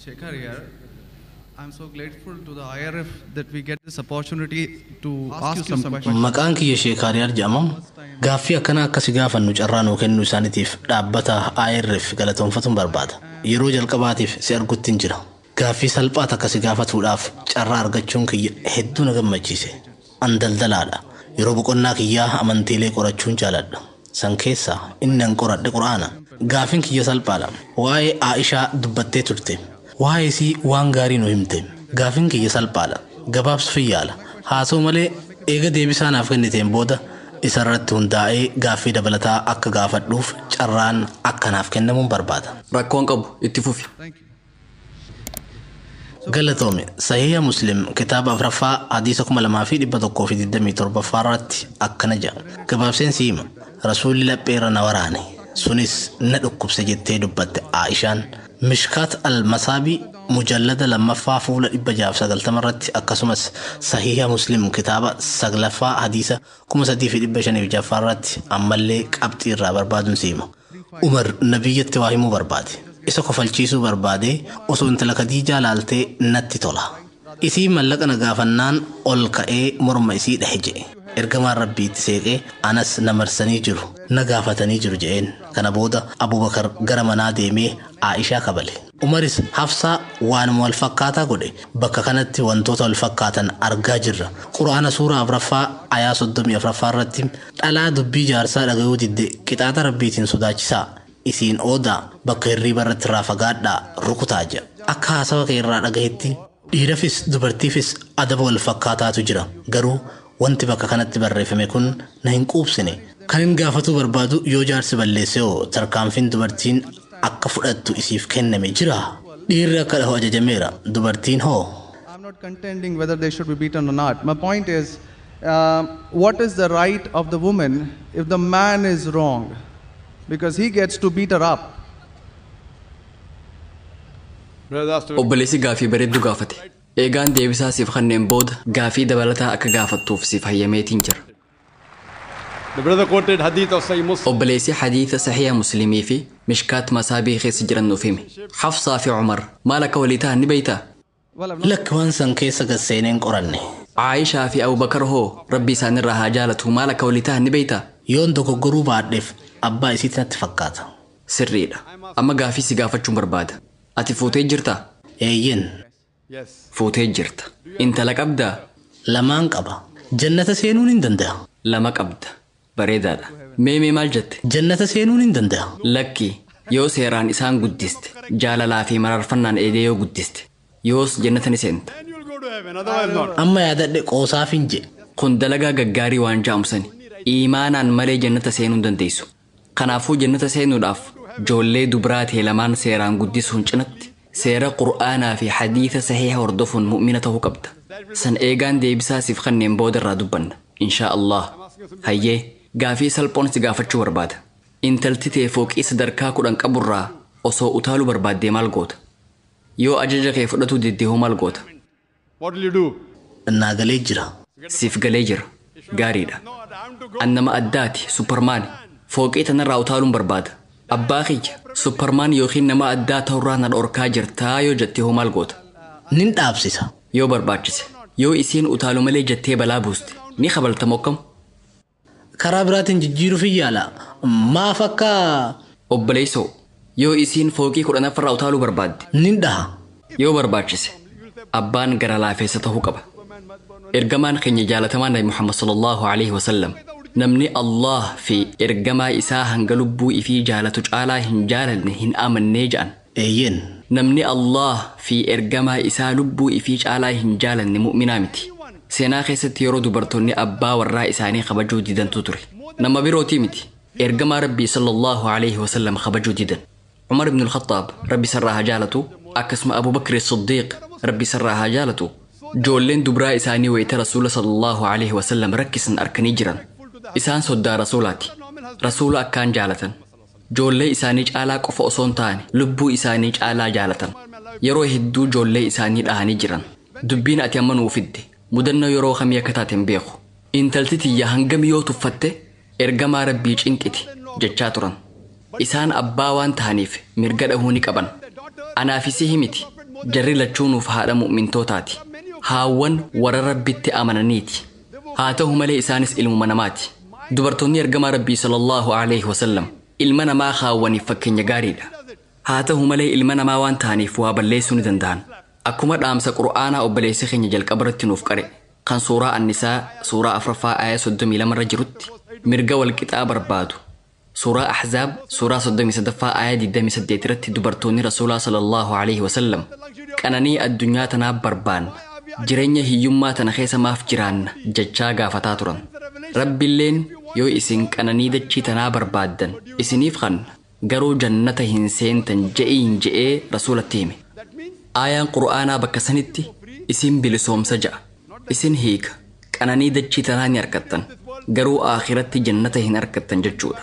Shekhar here. I'm so grateful to the IRF that we get this opportunity to ask you some questions. Maqaan kiyya Sheekaariyaar jedhama. Gaaffii akkanaa akka si gaafannu carraa nuu kennuu isaaniitiif dhaabbata IRF galatoonfatuun barbaada. Yeroo jalqabaatiif si argutti hin jira. Gaaffii salphaa takka si gaafatuudhaaf carraa argachuun kiyya hedduu na gammachiise. An daldalaadha. Yeroo boqonnaa kiyyaa amantiilee qorachuun jaaladha. San keessaa inni an qoradhe Qur'aana. Gaaffiin kiyya salphaadha. Waa'ee Aishaa dubbattee turte. Waa'ee isii waan gaarii nu himte. Gaaffiin kiyya salphaadha. Gabaabsuuf yaala. Haa ta'u malee eega deebisaa naaf kenniteen booda isarratti hundaa'ee gaaffii dabalataa akka gaafadhuuf carraan akka naaf kennamuun barbaada. Rakkoon qabu itti fufi. Galatoome Sahiha Muslim kitaaba afraffaa hadiisa 2127 irratti akkana jedha. Gabaabseen si hima. Rasuulli lapheerra na waraane. Sunis na dhukkubse jettee dubbatte Aishaan. Mishkaat al-Masaabii mujallada lammaffaa fuula 690 irratti akkasumas Sahiha Muslim kitaaba saglaffaa hadiisa 3506 irratti ammallee qabxii irraa barbaaduun si hima. Umar nabiyyatti waa himuu barbaade. Isa kofalchiisuu barbaade osoo intala Khadiijaa laaltee natti tola. Isii mallaqa na gaafannaan ol ka'ee morma isii dhahe jedhe. Ergamaan Rabbiitti seeqee anas na marsanii jiru, na gaafatanii jiru jedheen. Kana booda Abubakar gara manaa deemee Aishaa kabale. Umaris Hafsaa waanuma wal fakkaataa godhe. Bakka kanatti wantoota wal fakkaatan argaa jirra. Quraana suuraa afraffaa ayaa 34 irratti dhalaa dubbii jaarsaa dhagayuu didde qixaaxa Rabbiitiin sodaachisaa. Isiin oodaa bakka hirriiba irratti irraa fagaadhaa rukutaa jedha. Akka haasawa kee irraa dhagahetti dhiirafis dubartiifis adaba wal fakkaataatu jira. Garuu wanti bakka kanatti barreeffame kun na hin quubsine. Kan hin gaafatuu barbaadu yoo jaarsi balleesse hoo tarkaanfiin dubartiin akka fudhattu isiif kenname jira. Dhiirri akka dhahu ajajameera. Dubartiin hoo? I'm not contending whether they should be beaten or not. My point is, what is the right of the woman if the man is wrong? Because he gets to beat her up. Obboleessi gaaffii bareedduu gaafate. Eegaan deebisaa siif kanneen booda gaaffii dabalataa akka gaafattuuf siif hayyameetiin jira. The brother quoted hadith of Sahih Muslim. Obboleessi hadiisa sahiha Muslimii fi Mishkaat Masaabii keessa jiran nuuf hime. Hafsaa fi Umar maal akka walii ta'an ni beektaa? Lakki waan san keessa gad seeneen qoranne. Aayishaa fi Abubakar hoo Rabbi isaanirraa haa jaalatu maal akka walii ta'an ni beektaa? Yoon dogoggoruu baadheef abbaa isiitti natti fakkaata. Sirriidha. Amma gaaffii si gaafachuun barbaada. Ati fuutee jirtaa? Eeyyen. Fuutee jirta. Intala qabdaa? Lamaan qaba. Jannata seenuun hin danda'a. Lama qabda. Bareedaadha. Mee mee maal jette? Jannata seenuun hin danda'a. Lakki yoo seeraan isaan guddiste jaalalaa fi mararfannaan eedee yoo guddiste yoos jannata ni seenta. Amma yaadadhe qoosaaf hin jedhe. Kun dalagaa gaggaarii waan jaamsani. Iimaanaan malee jannata seenuu hin dandeessu. Kanaafuu jannata seenuudhaaf joollee dubaraa ta'e lamaan seeraan guddisuun cinatti seera Qur'aanaa fi hadiisa sahiha hordofuun mu'mina ta'uu qabda. San eegaan deebisaa siif kanneen booda irraa dubbanna. Inshaa Allah. Hayyee gaafii salphoon si gaafachuu barbaada. Intalti tee fooqii sadarkaa 10 qaburraa osoo utaaluu barbaaddee maal goota? Yoo ajaja kee fudhatuu diddee hoo maal goota? What will you do? Naa galee jira. Siif galee jira. Gaariidha. An nama addaati, supparmaani. Fooqii tanarraa utaaluun barbaada. Abbaa kiyya, supparmaan yookiin nama addaa ta'urraa na dhorkaa jirtaa yoo jettee hoo maal goota? Nin dhaabsisa. Yoo barbaachise. Yoo isiin utaalu malee jettee balaa buuste, ni kabalta moo akkam? Karaa biraatiin jijjiiruuf hin yaala. Maaf akka Obboleessoo, yoo isiin fooqii 10ffarraa utaaluu barbaadde. Nin dhaha. Yoo barbaachise, abbaan gara laafeessa ta'uu qaba. Ergamaan keenya jaalatamaan Nabi Muhammad sallallahu alaihi wasallam namni Allah fi ergamaa isaa hanga lubbuu ifii jaalatu caalaa hin jaalanne hin amannee ja'an. Eeyyeen. Namni Allah fi ergamaa isaa lubbuu ifii caalaa hin jaalanne mu'minaa miti. Seenaa keessatti yeroo dubartoonni abbaa warraa isaanii kabajuu didantu ture. Nama birootii miti. Ergamaa Rabbii sallallahu alaihi wasallam kabajuu didan. Umar ibn al-Khattaab Rabbi sarraa haa jaalatu akkasuma Abu Bakr Siddiiq Rabbi sarraa haa jaalatu. Joolleen dubraa isaanii wayita Rasuula sallallahu alaihi wasallam rakkisan arkanii jiran. Isaan soddaa Rasuulaati. Rasuula akkaan jaalatan. Joollee isaanii caalaa qofa osoo hin taane lubbuu isaanii caalaa jaalatan. Yeroo hedduu joollee isaanii dhahanii jiran. Dubbiin ati amma nuu fidde mudannoo yeroo kamii akka taate hin beeku. Intalti tiyya hangam yoo tuffatte ergamaa Rabbii cinqiti jechaa turan. Isaan abbaa waan tahaniif mirga dhahuu ni qaban. Anaaf isii miti. Jarri lachuunuuf haadha mu'mintootaati. Haawwan warra Rabbitti amananiiti. Haa ta'u malee isaanis ilmuma namaati. Dubartoonni ergamaa Rabbii sallallahu alaihi wasallam ilma namaa haawwaniif fakkeenya gaariidha. Haa ta'u malee ilma namaa waan ta'aniif waa balleessuu ni danda'an. Akkuma dhaamsa Qur'aanaa obboleessi keenya jalqaba irratti nuuf qare kan suuraa Annisaa suuraa 4ffaa aaya 32 irra jirutti mirga walqixaa barbaadu. Suuraa Ahzaab suuraa 33ffaa aaya 28 irratti dubartoonni Rasuulaa sallallahu alaihi wasallam qananii addunyaa tanaa barbaanna. Jireenya hiyyummaa tana keessa maaf jiraanna jechaa gaafataa turan. Rabbiilleen yoo isin qananii dachii tanaa barbaaddan isiniif kanna garuu jannata hin seentan je'iin je'ee Rasuulatti hime. Aayaan Qur'aanaa bakka sanitti isin bilisoomsa ja'a. Isin hiika. Qananii dachii tanaa ni argattan. Garuu aakiratti jannata hin argattan jechuudha.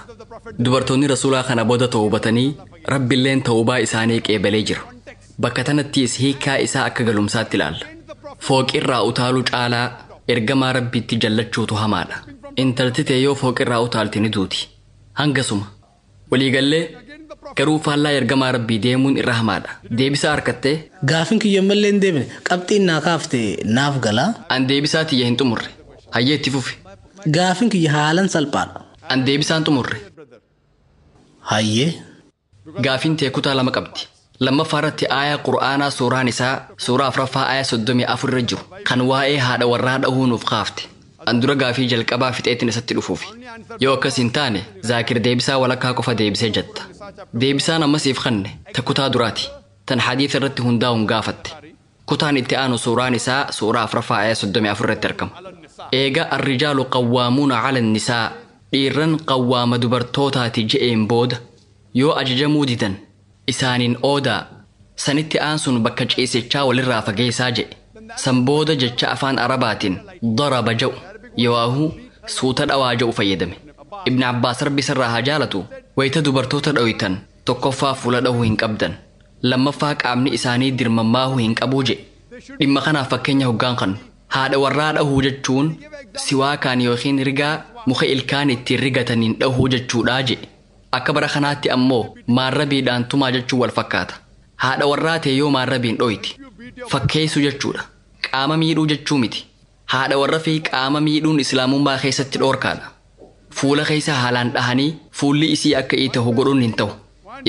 Dubartoonni Rasuulaa kana booda tawbatanii Rabbiilleen tawbaa isaanii qeebalee jira. Bakka tanattis hiikaa isaa akka galumsaatti ilaalla. Fooqirraa utaaluu caalaa ergamaa Rabbiitti jallachuutu hamaadha. Intalti ta'e yoo fooqirraa utaalte ni duuti. Hangasuma. Waliigallee garuu faallaa ergamaa Rabbii deemuun irra hamaadha. Deebisaa harkattee? Gaafin kiyya mallee hin deebine. Qabxiin naa kaafte naaf galaa. An deebisaa tiyya hin xumurre. Hayyee itti fufi. Gaafin kiyya haalan salphaadha. An deebisaan xumurre. Hayyee. Gaafin tee kutaa lama qabdi. Lammaffaa irratti aayaa Qur'aanaa suuraan isaa suuraa 4ffaa aaya 34 irra jiru kan waa'ee haadha warraa dhahuu nuuf kaafte. An dura gaafii jalqabaa fixeetiin isatti dhufuufi. Yoo akkas hin taane Zaakir deebisaa walakkaa qofa deebisee jetta. Deebisaan ammasiif kanne ta kutaa duraati. Tan hadiisa irratti hundaa'uun gaafatte. Kutaan itti aanu suuraan isaa suuraa 4ffaa aaya 34 irratti argama. Eega arrijaalu qawwaamuuna cala nisaa dhiirran qawwaama dubartootaati je'een booda yoo ajajamuu didan isaaniin oodaa sanitti aansun bakka ciisichaa walirraa fageessaa je'e. San booda jecha afaan Arabaatiin daraba ja'u yoo'aahu suuta dhawaa ja'u fayyadame. Ibn Abbaas Rabbi isarraa haa jaalatu wayita dubartoota dhawitan tokkoffaa fuula dhahuu hin qabdan lammaffaa qaamni isaanii dirmammaahuu hin qabuu je'e. Dhimma kanaaf fakkeenya hoggaan kan haadha warraa dhahuu jechuun siwaakaan yookiin rigaa muka ilkaan ittiin rigataniin dhahuu jechuudhaa je'e. Akka bara kanaatti ammoo maarrabiidhaan tumaa jechuun wal fakkaata. Haadha warraa ta'e yoo maarrabiin dhoyti fakkeessu jechuudha. Qaama miidhuu jechuu miti. Haadha warra fi qaama miidhuun islaamummaa keessatti dhoorkaadha. Fuula keessa haalaan dhahanii fuulli isii akka ii ta'u godhuun hin ta'u.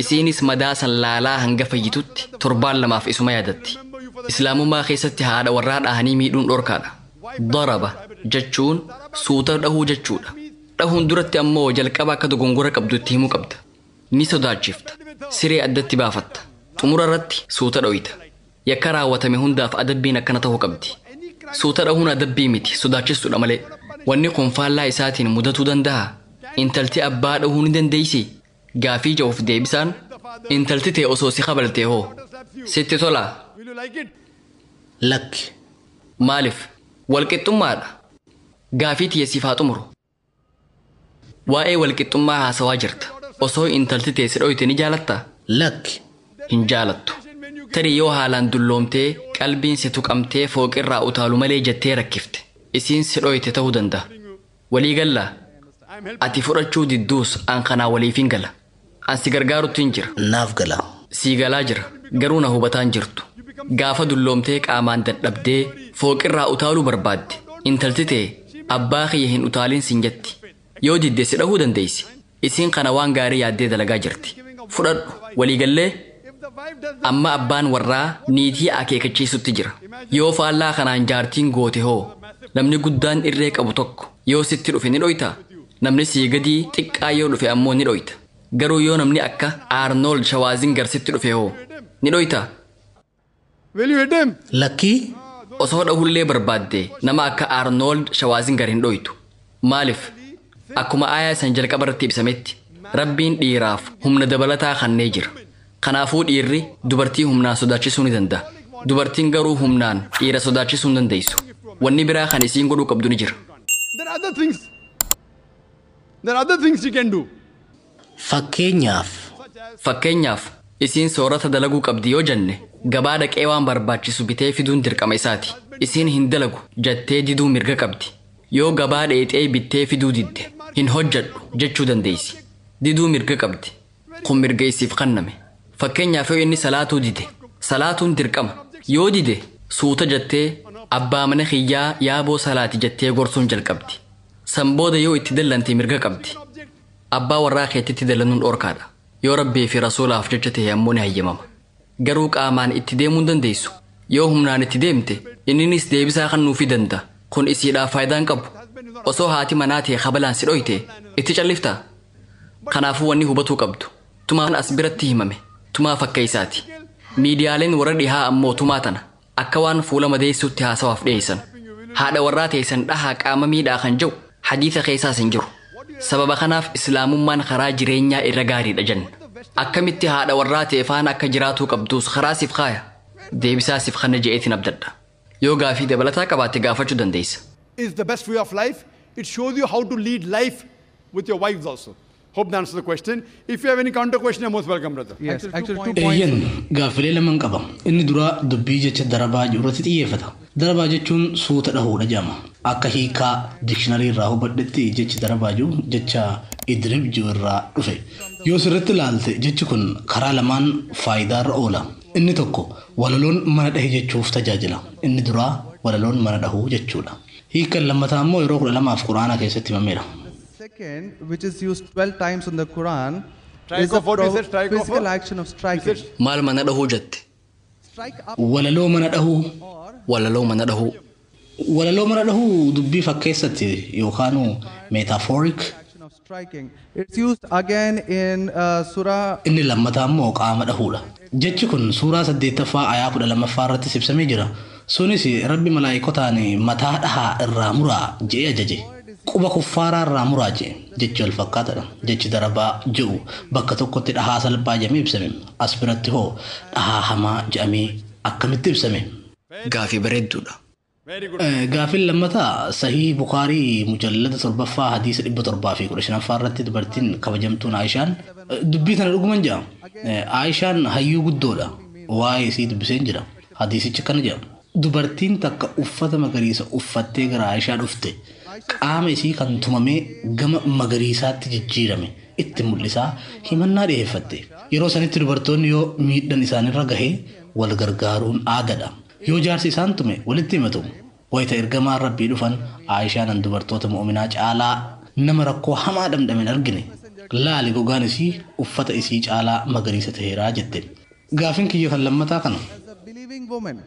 Isiinis madaa san laalaa hanga fayyitutti torbaan lamaaf isuma yaadatti. Islaamummaa keessatti haadha warraa dhahanii miidhuun dhoorkaadha. Daraba jechuun suuta dhahuu jechuudha. Dhahuun duratti ammoo jalqaba akka dogongora qabdutti himuu qabda. Ni sodaachifta. Siree addatti baafatta. Xumura irratti suuta dhoyita. Yakka raawwatame hundaaf adabbiin akkana ta'uu qabdi. Suuta dhahuun adabbii miti sodaachistuudha malee. Wanni kun faallaa isaatiin mudatuu danda'a. Intalti abbaa dhahuu ni dandeessi. Gaafii ja'uuf deebisaan intalti ta'e osoo si kabaltee hoo. Sitti tolaa? Lakki. Maaliif? Walqixxummaadha. Gaafii tiyya siif haa xumuru. Waa'ee walqixxummaa haasawaa jirta. Osoo intalti ta'e si dhoyte ni jaalattaa? Lakki. Hin jaalattu. Tarii yoo haalaan dulloomtee qalbiin si tuqamtee fooqirraa utaalu malee jettee rakkifte. Isiin si dhoyte ta'uu danda'a. Walii gallaa? Ati fudhachuu didduus an kanaa waliif hin gala. An si gargaarutti hin jira. Naaf gala. Sii galaa jira. Garuu na hubataa hin jirtu. Gaafa dulloomtee qaamaan dadhabdee fooqirraa utaaluu barbaadde. Intalti ta'e abbaa kiyya hin utaalin siin jetti. Yoo didde si dhahuu dandeessi. Isiin kana waan gaarii yaaddee dalagaa jirti. Fudhadhu waliigallee amma abbaan warraa niitii akeekachiisutti jira. Yoo faallaa kanaan jaartiin goote hoo namni guddaan irree qabu tokko yoo sitti dhufe ni dhoyta. Namni sii gadii xiqqaa yoo dhufe ammoo ni dhoyta. Garuu yoo namni akka Arnold Schwarzenegger sitti dhufe hoo ni dhoyta. Will you hit him? Lakkii. Osoo dhahullee barbaadde nama akka Arnold Schwarzenegger hin dhoytu. Maaliif? Akkuma aayaa san jalqaba irratti ibsametti Rabbiin dhiiraaf humna dabalataa kennee jira. Kanaafuu dhiirri dubartii humnaan sodaachisuu ni danda'a. Dubartiin garuu humnaan dhiira sodaachisuu hin dandeessu. Wanni biraa kan isiin godhuu qabdu ni jira. There are other things. There are other things you can do. Fakkeenyaaf. Fakkeenyaaf isiin soorata dalaguu qabdi yoo jenne gabaa dhaqee waan barbaachisu bitee fiduun dirqama isaati. Isiin hin dalagu jettee diduu mirga qabdi. Yoo gabaa dheexee bittee fiduu didde hin hojjedhu jechuu dandeessi. Diduu mirga qabdi. Kun mirga isiif kenname. Fakkeenyaaf yoo inni salaatuu dide salaatuun dirqama. Yoo dide suuta jettee abbaa mana kiyyaa yaaboo salaati jettee gorsuun jalqabdi. San booda yoo itti dallante mirga qabdi. Abbaa warraa keetitti dallanuun dhoorkaadha. Yoo rabbii fi rasuulaaf jecha ta'e ammoo ni hayyamama. Garuu qaamaan itti deemuu hin dandeessu. Yoo humnaan itti deemte inninis deebisaa kennuufii danda'a. Kun isiidhaaf faayidaa hin qabu. Osoo haati manaa ta'e kabalaan si dhoyte itti calliftaa? Kanaafuu wanni hubatuu qabdu. Tumaan as biratti himame. Tumaa fakkeessaati. Miidiyaaleen warra dhihaa ammoo tumaa tana akka waan fuula madeessuutti haasawaaf dhiyeessan. Haadha warraa teessan dhahaa qaama miidhaa kan jedhu hadiisa keessaas hin jiru. Sababa kanaaf islaamummaan karaa jireenyaa irra gaariidha jenna. Akkamitti haadha warraa ta'e faana akka jiraatuu qabduus karaa siif kaaya. Deebisaa siif kana je'eetiin abdadha. Yoo gaafii dabalataa qabaatte gaafachuu dandeessa. Is the best way of life. It shows you how to lead life with your wives also. Hope that answers the question. If you have any counter question, you're most welcome, brother. Yes, actually two points. Eeyyan gaaffilee lamaan qaba. Inni duraa dubbii jecha darabaa jiru irratti xiyyeeffata. Darabaa jechuun suuta dhahuudha jedhama. Akka hiikaa dikshiinarii irraa hubadhetti jechi darabaa jiru jecha idrib jiru irraa dhufe. Yoo sirriitti ilaalte jechi kun karaa lamaan faayidaarra oola. Inni tokko walaloon mana dhahe jechuuf tajaajila. Inni duraa walaloon mana dhahuu jechuudha. Hiikan lammataa immoo yeroo 12 quraana keessatti himameera. Second, which is used 12 times in the Quran, Strike is the off what you said, strike off physical what? action of striking. Maal mana dhahuu jette? Strike up Walaloo mana dhahuu Walaloo mana dhahuu. Walaloo mana dhahuu dubbii fakkeessatti yookaan metaphoric action of striking. It's used again in Surah inni lammataa immoo qaama dhahuudha. Jechi kun suuraa 8ffaa ayaa 12ffaa irratti ibsamee jira. Sunis rabbi malaayikotaan mataa dhahaa irraa muraa je'ee ajaje. Quba kuffaaraa irraa muraa je'e jechi wal fakkaataadha. Jechi darabaa je'u bakka tokkotti dhahaa salphaa jedhamee ibsame. As biratti hoo dhahaa hamaa jedhamee akkamitti ibsame? Gaafii bareedduudha. Very good. Gaaffiin lammataa sahii Bukaarii mujallada 7ffaa hadiisa 715ffaa irratti dubartiin kabajamtuun Aayishaan dubbii tana dhuguman jedha. Aayishaan hayyuu guddoodha. Waa'ee isii dubbiseen jira. Hadiisichi kana jedha. Dubartiin takka uffata magariisa uffattee gara Aayishaa dhufte. Qaama isii kan tumamee gama magariisaatti jijjiirame itti mul'isaa himannaa dhiyeeffatte. Yeroo sanitti dubartoonni yoo miidhaan isaanirra gahee wal gargaaruun aadaadha. Yoo jaarsi isaan tume walitti himatu. Wayita ergamaan rabbii dhufan Aayishaan dubartoota mu'uminaa caalaa nama rakkoo hamaa dhamdhame hin argine. Laali gogaan isii uffata isii caalaa magariisa ta'eeraa jette. Gaafin kiyya kan lammataa kana. as a believing woman.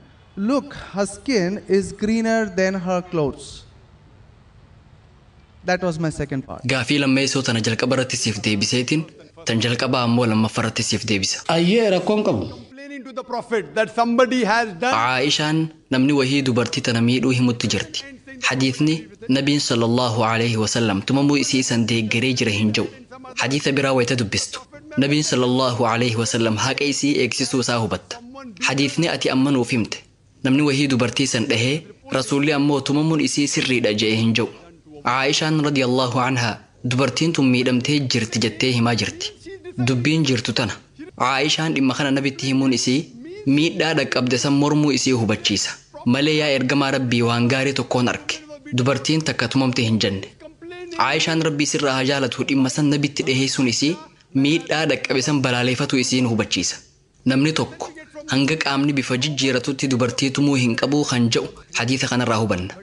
Look, her skin is greener than her clothes. That was my second part. Gaafii lammeessoo tana jalqaba irratti siif deebiseetiin tan jalqabaa ammoo lammaffaa irratti siif deebisa. Ayyee rakkoon qabu. Complaining to the Prophet that somebody has done. Aayishaan namni wahii dubartii tana miidhuu himutti jirti. Hadiisni nabiin sallallahu alaihi wasallam tumamuu isii san deeggaree jira hin jiru. Hadiisa biraa wayita dubbistu. Nabiin sallallahu alaihi wasallam haqa isii eegsisuu isaa hubatta. Hadiisni ati amma nuuf himte. Namni wahii dubartii san dhahee rasuulli ammoo tumamuun isii sirriidha je'e hin jiru. Aayishaan radiyallahu anhaa dubartiin tun miidhamtee jirti jettee himaa jirti. Dubbiin jirtu tana. Aayishaan dhimma kana nabitti himuun isii miidhaa dhaqqabde san mormuu isii hubachiisa. Malee yaa ergamaa rabbii waan gaarii tokkoon arge. Dubartiin takka tumamte hin jenne. Aayishaan rabbii sirraa haa jaalatu dhimma san nabitti dhiheessuun isii miidhaa dhaqqabe san balaaleeffatu isiin hubachiisa. Namni tokko hanga qaamni bifa jijjiiratutti dubartii tumuu hin qabu kan jedhu hadiisa kanarraa hubanna.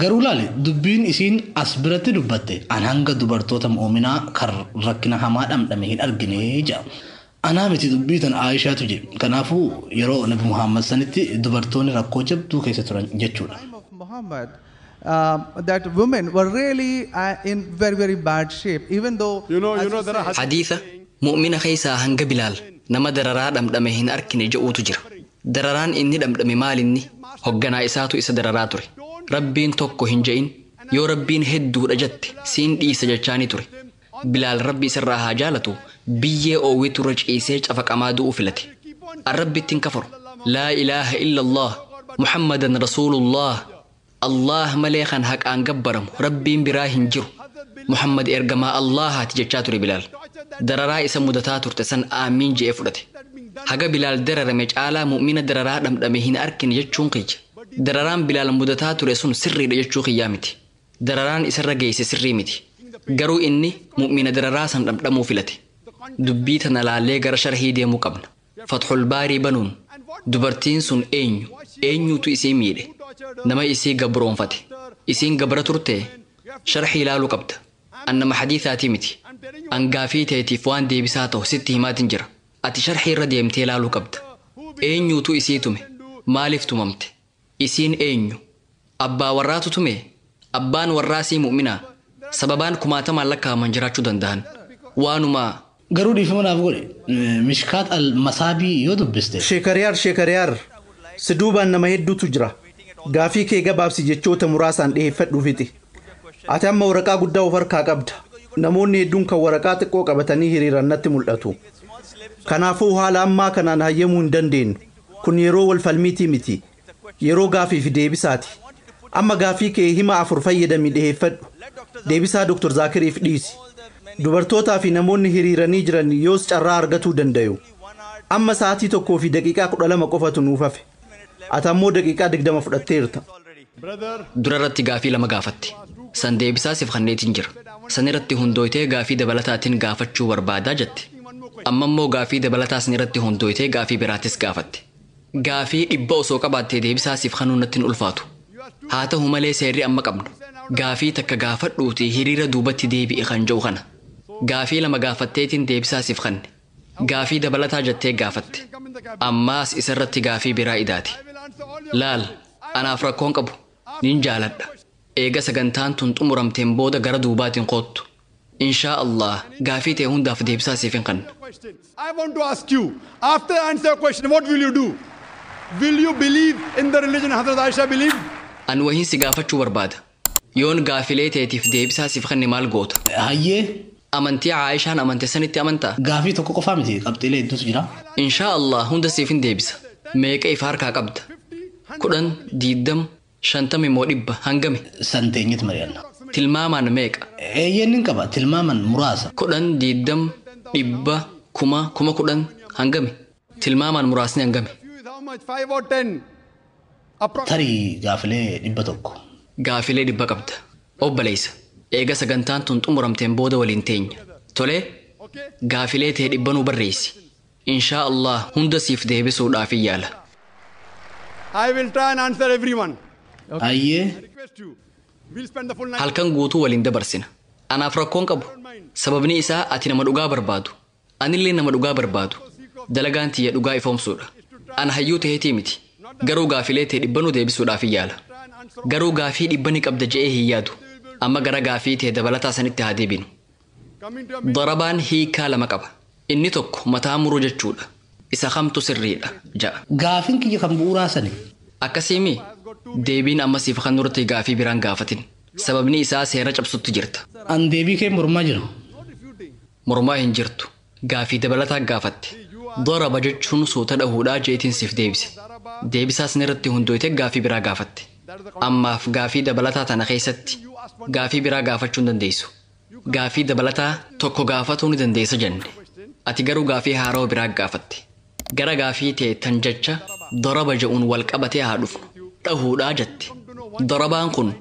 Garuu laali dubbiin isiin as biratti dubbatte an hanga dubartoota mu'uminaa kan rakkina hamaa dhamdhame hin argine jedha. Anaa miti dubbii tan Aayishaatu jedhe. Kanaafuu yeroo Nabi Muhammad sanitti dubartoonni rakkoo jabduu keessa turan jechuudha. Time of Muhammad, that women were really in very, very bad shape, even though You know, as you know, you there are say, Hadiisa mu'mina keessaa hanga Bilaal nama dararaa dhamdhame hin arkine je'uutu jira. Dararaan inni dhamdhame maalinni hogganaa isaatu isa dararaa ture. Rabbiin tokko hin je'in yoo rabbiin hedduudha jette siin dhiisa jechaani ture. Bilaal rabbi isarraa haa jaalatu biyyee oowwitu irra ciisee cafaqamaa du'uu filate. Arrabbitti hin kafaru. Laa ilaaha illallah Muhammadan rasuulullah. Allah malee kan haqaan gabbaramu rabbiin biraa hin jiru. Muhammad ergamaa Allahaati jechaa ture Bilaal. Dararaa isa mudataa turte san aamiin je'ee fudhate. Haga Bilaal dararame caalaa mu'mina dararaa dhamdhame hin arkine jechuun kiyya. Dararaan Bilaal mudataa ture sun sirriidha jechuu kiyyaa miti. Dararaan isarra geesse sirrii miti. Garuu inni mu'mina dararaa san dhamdhamuu filate. Dubbii tana laallee gara sharhii deemuu qabna. Fatxul Baarii banuun Dubartiin sun eenyu? Eenyutu isii miidhe? Nama isii gabroonfate. Isiin gabra turte? Sharxii ilaaluu qabda. An nama hadiisaatii miti. An gaafii teetiif waan deebisaa ta'u sitti himaatin jira. Ati sharxii irra deemtee ilaaluu qabda. Eenyutu isii tume? Maaliif tumamte? Isiin eenyu? Abbaa warraatu tume? Abbaan warraa sii mu'minaa? Sababaan kumaatamaan lakkaa'aman jiraachuu danda'an. Waanuma Garuu dhiifama naaf godhe Mishkaat al Masaabii yoo dubbiste. Sheekariyaar, Sheekariyaar, si duubaan nama hedduutu jira. Gaafii kee gabaabsi, jechoota muraasaan dhiyeeffadhuu fixi. Ati amma waraqaa guddaa of harkaa qabda. Namoonni hedduun kan waraqaa xiqqoo qabatanii hiriiran natti mul'atu. Kanaafuu haala ammaa kanaan hayyamuu hin dandeenyu. Kun yeroo wal falmiitii miti. Yeroo gaafii fi deebisaati. Amma gaafii kee hima afur fayyadamii dhiyeeffadhu. Deebisaa Dr. Zaakiriif dhiisi. Dubartootaa fi namoonni hiriiranii jiran yoos carraa argatuu danda'u. Amma sa'aatii 1:12 qofatu nuuf hafe. Ati ammoo daqiiqaa 20 fudhatteerta. Dura irratti gaafii lama gaafatte. San deebisaa siif kenneetiin jira. San irratti hundooytee gaafii dabalataatiin gaafachuu barbaadaa jette. Amma immoo gaafii dabalataa san irratti hundooytee gaafii biraatis gaafatte. Gaafii 100 osoo qabaattee deebisaa siif kennuu natti hin ulfaatu. Haa ta'u malee seerri amma qabnu. Gaafii takka gaafadhuuti hiriira duubatti deebi'i kan jedhu kana. Gaafii lama gaafatteetiin deebisaa siif kenne. Gaafii dabalataa jettee gaafatte. Ammaas isarratti gaafii biraa idaati. Laal, anaaf rakkoon qabu. Nin jaaladha. Eega sagantaan tun xumuramteen booda gara duubaatiin koottu. Inshaa Allah gaafii ta'e hundaaf deebisaa siif hin kenna. I want to ask you, after I answer your question, what will you do? Will you believe in the religion Hazrat Aisha believed? Ani wahiin si gaafachuu barbaada. Yoon gaafilee teetiif deebisaa siif kenne maal goota? Hayyee. Amantii Aayishaan amante sanitti amantaa? Gaafii tokko qofaa miti, qabxiilee hedduutu jira. Inshaa Allah hunda siif hin deebisa. Meeqa ifa harkaa qabda? 10, 20, 50 immoo 100 hangami? San teenyet mari'anna. Tilmaamaan meeqa? Eeyyeen nin qaba, tilmaaman muraasa. 10, 20, 100, 1000, 10,000 hangami? Tilmaamaan muraasni hangami? How much? 5 or 10? Tarii gaafilee 100. Gaafilee 100 qabda. Obboleessa, eega sagantaan tun xumuramteen booda waliin teenya. Tolee, gaafilee ta'e 100 nuu barreessi. Inshaa Allah hunda siif deebisuudhaaf yaala. I will try and answer everyone. Hayyee. Request you. We'll spend the full night. Halkan guutuu waliin dabarsina. Anaaf rakkoon qabu. Sababni isaa ati nama dhugaa barbaadu. Anillee nama dhugaa barbaadu. Dalagaan tiyya dhugaa ifoomsuudha. Ana hayyuu ta'eetii miti. Garuu gaafilee ta'e 100 nuu deebisuudhaaf yaala. Garuu gaafii 100 ni qabda je'ee hin yaadu. Amma gara gaafii ta'e dabalataa sanitti haa deebinu. Darabaan hiikaa lama qaba. Inni tokko mataa muruu jechuudha. Isa kamtu sirriidha ja'a. Gaafiin kiyya kan bu'uuraa sani. Akkasiimi deebiin amma siif kan nurti gaafii biraan gaafatin. Sababni isaa seera cabsutti jirta. An deebii kee mormaa jira. Mormaa hin jirtu. Gaafii dabalataa gaafatte. Daraba jechuun suuta dhahuudhaa jeetiin siif deebise. Deebisaa san irratti hundooyte gaafii biraa gaafatte. Ammaaf gaafii dabalataa tana keessatti gaafii biraa gaafachuu hin dandeessu. Gaafii dabalataa tokko gaafatuu ni dandeessa jenne. Ati garuu gaafii haarawaa biraa gaafatte. Gara gaafii ta'e tan jecha daraba je'uun wal qabatee haa dhufnu. Dhahuudhaa jette. Darabaan kun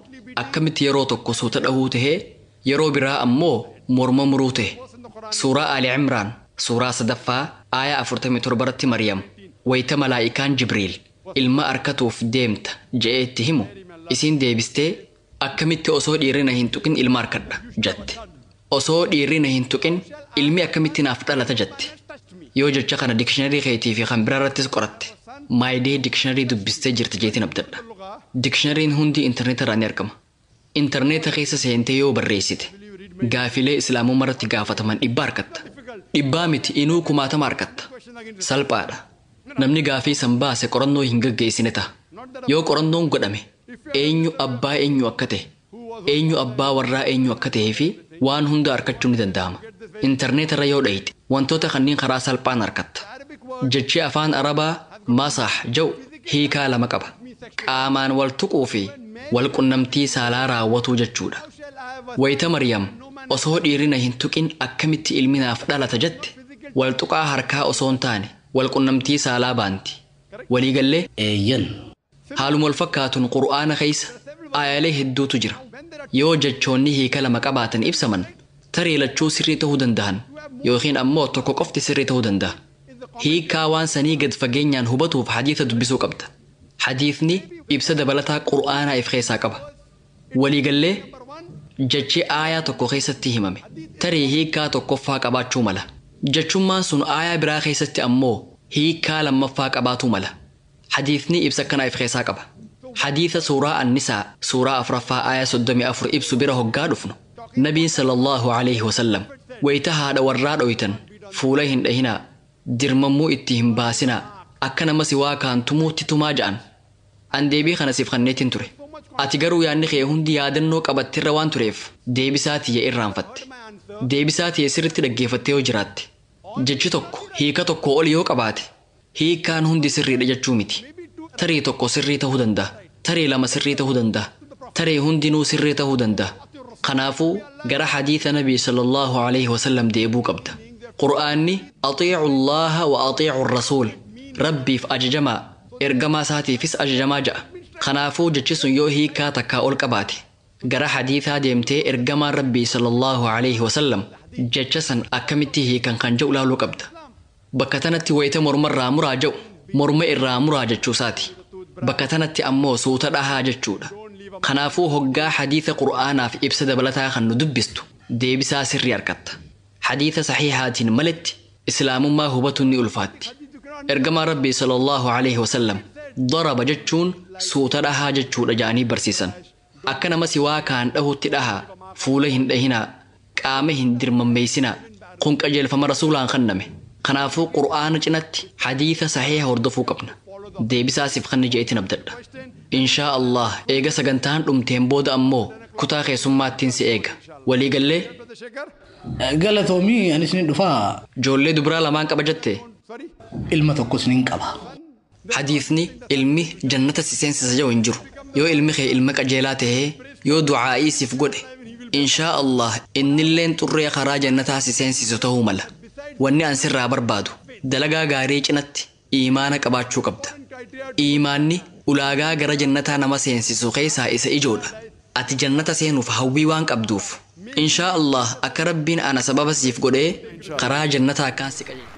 akkamitti yeroo tokko suuta dhahuu tahee yeroo biraa ammoo morma muruu tahe. Suuraa Ali Imraan suuraa 3ffaa aayaa 47 irratti Maryam wayita malaa'ikaan Jibriil ilma arkatuuf deemta je'ee itti himu isiin deebistee akkamitti osoo dhiirri na hin tuqin ilma arkadha jette. Osoo dhiirri na hin tuqin ilmi akkamitti naaf dhalata jette. Yoo jecha kana dikshiinarii keetii fi kan biraa irrattis qoratte maayidee dikshiinarii dubbistee jirti jeetiin abdadha. Dikshiinariin hundi intarneeta irraa ni argama. Intarneeta keessa seentee yoo barreessite gaafilee islaamummaa irratti gaafataman 100 argatta. 100 miti inuu 10,000 argatta. Salphaadha. Namni gaafii san baase qorannoo hin gaggeessine ta'a. Yoo qorannoon godhame eenyu abbaa eenyu akka ta'e, eenyu abbaa warraa eenyu akka ta'ee fi waan hunda argachuun ni danda'ama. Intarneeta irra yoo dhayite wantoota kanneen karaa salphaan argatta. Jechi afaan Arabaa masaah jedhu hiikaa lama qaba. Qaamaan wal tuquu fi wal qunnamtii saalaa raawwatuu jechuudha. Wayita Maryam osoo dhiirri na hin tuqin akkamitti ilmi naaf dhalata jette wal tuqaa harkaa osoo hin taane wal qunnamtii saalaa baanti. Waliigallee? Eeyyan. Haaluma wal fakkaatuun Qur'aana keessa aayalee hedduutu jira. Yoo jechoonni hiika lama qabaatan ibsaman tarii lachuu sirrii ta'uu danda'an yookiin ammoo tokko qofti sirrii ta'uu danda'a. Hiikaa waan sanii gad fageenyaan hubatuuf hadiisa dubbisuu qabda. Hadiisni ibsa dabalataa qur'aanaa if keessaa qaba. Waliigallee jechi aayaa tokko keessatti himame tarii hiikaa tokkoffaa qabaachuu mala. Jechummaan sun aayaa biraa keessatti ammoo hiikaa lammaffaa qabaatuu mala. Hadiisni ibsa akkanaa if keessaa qaba. Hadiisa suuraa Annisaa suuraa 4ffaa aayaa 34 ibsu bira hoggaa dhufnu. Nabiin sallallahu alaihi wasallam wayita haadha warraa dhoytan fuula hin dhahinaa, dirmammuu itti hin baasinaa, akka nama si waa kaan tumuutti tumaa ja'an. An deebii kana siif kanneetiin ture. Ati garuu yaadni kee hundi yaadannoo qabattirra waan tureef deebisaa tiyya irraanfatte. Deebisaa tiyya sirriitti dhaggeeffattee yoo jiraatte. Jechi tokko hiika tokko ol yoo qabaate hiikaan hundi sirriidha jechuu miti. Tarii tokko sirrii ta'uu danda'a. Tarii lama sirrii ta'uu danda'a. Tarii hundinuu sirrii ta'uu danda'a. Kanaafuu gara hadiisa Nabii sallallahu alaihi wasallam deebuu qabda. Qur'aanni atiicu Allaaha wa atiicu Rasuul. Rabbiif ajajamaa, ergamaa isaatiifis ajajamaa ja'a. Kanaafuu jechi sun yoo hiikaa takkaa ol qabaate gara hadiisaa deemtee ergamaan Rabbii sallallahu alaihi wasallam jecha san akkamitti hiikan kan jedhu ilaaluu qabda. Bakka tanatti wayita morma irraa muraa jedhu morma irraa muraa jechuusaati. Bakka tanatti ammoo suuta dhahaa jechuudha. Kanaafuu hoggaa hadiisa qur'aanaaf ibsa dabalataa kan nu dubbistu deebisaa sirrii argatta. Hadiisa saxiihaatiin maletti islaamummaa hubatuun ni ulfaatti. Ergamaan Rabbii sallallahu alaihi wasallam daraba jechuun suuta dhahaa jechuudha ja'anii barsiisan. Akka nama siwaa kaan dhahutti dhahaa, fuula hin dhahinaa, qaama hin dirmammeessinaa. Kun qajeelfama rasuulaan kenname. Kanaafuu qur'aana cinatti hadiisa saxiiha hordofuu qabna. Deebisaa siif kanni je'eetiin abdadha. Inshaa Allah eega sagantaan dhumteen booda ammoo kutaa keessummaattiin si eega. Waliigallee? Galatoomii anis ni dhufaa. Ijoollee dubaraa lamaan qaba jettee? Ilma tokkos nin qaba. Hadiisni ilmi jannata si seensisa jedhu hin jiru. Yoo ilmi kee ilma qajeelaa tahee yoo du'aa'ii siif godhe inshaa Allah innilleen xurree karaa jannataa si seensisu ta'uu mala. Wanni an sirraa barbaadu dalagaa gaarii cinatti iimaana qabaachuu qabda. Iimaanni ulaagaa gara jannataa nama seensisu keessaa isa ijoodha. Ati jannata seenuuf hawwii waan qabduuf inshaa Allah akka rabbiin ana sababa siif godhee karaa jannataa akkaan si qajeelchu.